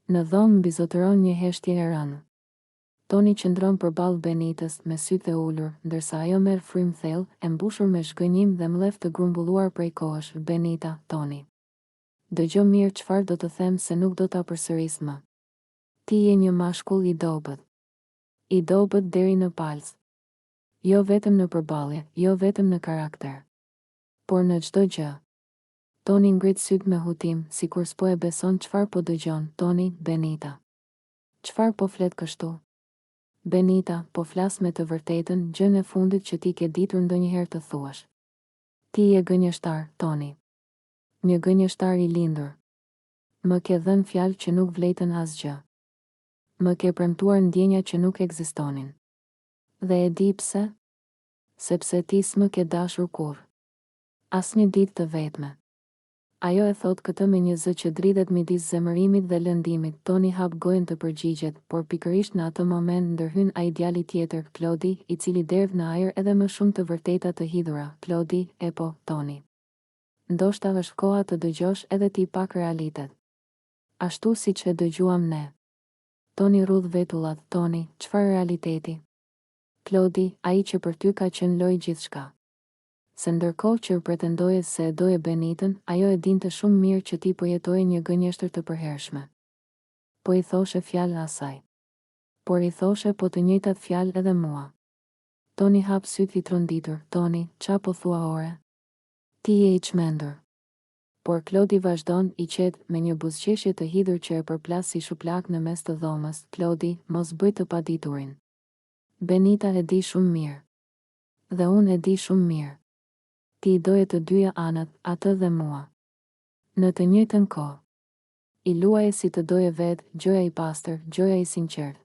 Në dhomë mbizotëron një heshtje e rëndë. Toni qëndron përballë Benitës, me sytë e ulur, ndërsa ajo merr frymë thellë, e mbushur me zhgënjim dhe mllef të grumbulluar prej kohësh, Benita, Toni. Dëgjo mirë çfarë do të them se nuk do ta përsëris më. Ti je një mashkull i dobët. I dobët deri në palcë. Jo vetëm në përballje, jo vetëm në karakter. Por në çdo gjë. Toni ngrit sytë me hutim, sikur s'po e beson çfarë po dëgjon, Toni, Benita. Çfarë po flet kështu? Benita, po flas me të vërtetën, gjënë e fundit që ti ke ditur ndonjëherë të thuash. Ti je gënjeshtar, Toni. Një gënjeshtar i lindur. Më ke dhënë fjalë që nuk vlejtën asgjë. Më ke premtuar ndjenja që nuk ekzistonin. Dhe e di pse? Sepse ti s'më ke dashur kurrë. Asnjë ditë të vetme. Ajo e thotë këtë me një zë që dridhet midis zemërimit dhe lëndimit, Toni hap gojën të përgjigjet, por pikërisht në atë moment ndërhyn ai djali tjetër, Klodi, i cili derdh në ajër edhe më shumë të vërteta të hidhura, Klodi, Epo, Toni. Ndoshta është koha të dëgjosh edhe ti pak realitet. Ashtu siç e dëgjuam ne. Toni rrudh vetullat, Toni, çfarë realiteti? Klodi, ai që për ty ka qenë lojë gjithçka. Se ndërkohë që pretendoje se e doje Benitën, ajo e dinte shumë mirë që ti po jetoje një gënjeshtër të përhershme. Po i thoshe fjalë asaj. Por i thoshe po të njëjtat fjalë edhe mua. Toni hap sytë i tronditur, Toni, ça po thua ore? Ti je i çmendur. Por Klodi vazhdon, i qetë, me një buzëqeshje të hidhur që e përplas si shuplakë në mes të dhomës, Klodi, mos bëj të paditurin. Benita e di shumë mirë. Dhe unë e di shumë mirë. Ti i doje të dyja anët, atë dhe mua. Në të njëjtën kohë. I luaje si të doje vetë, gjoja i pastër, gjoja i sinqertë.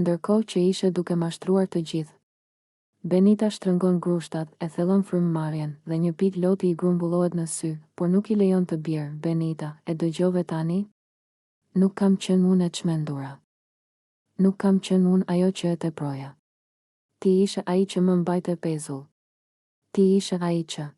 Ndërkohë që ishe duke mashtruar të gjithë. Benita shtrëngon grushtat, e thellon frymëmarrjen, dhe një pikë loti i grumbullohet në sy, por nuk i lejon të bjerë, Benita, e dëgjove tani? Nuk kam qenë unë e çmendura. Nuk kam qenë unë ajo që e teproja. Ti ishe ai që më mbajte pezull. Ti ishe ai që.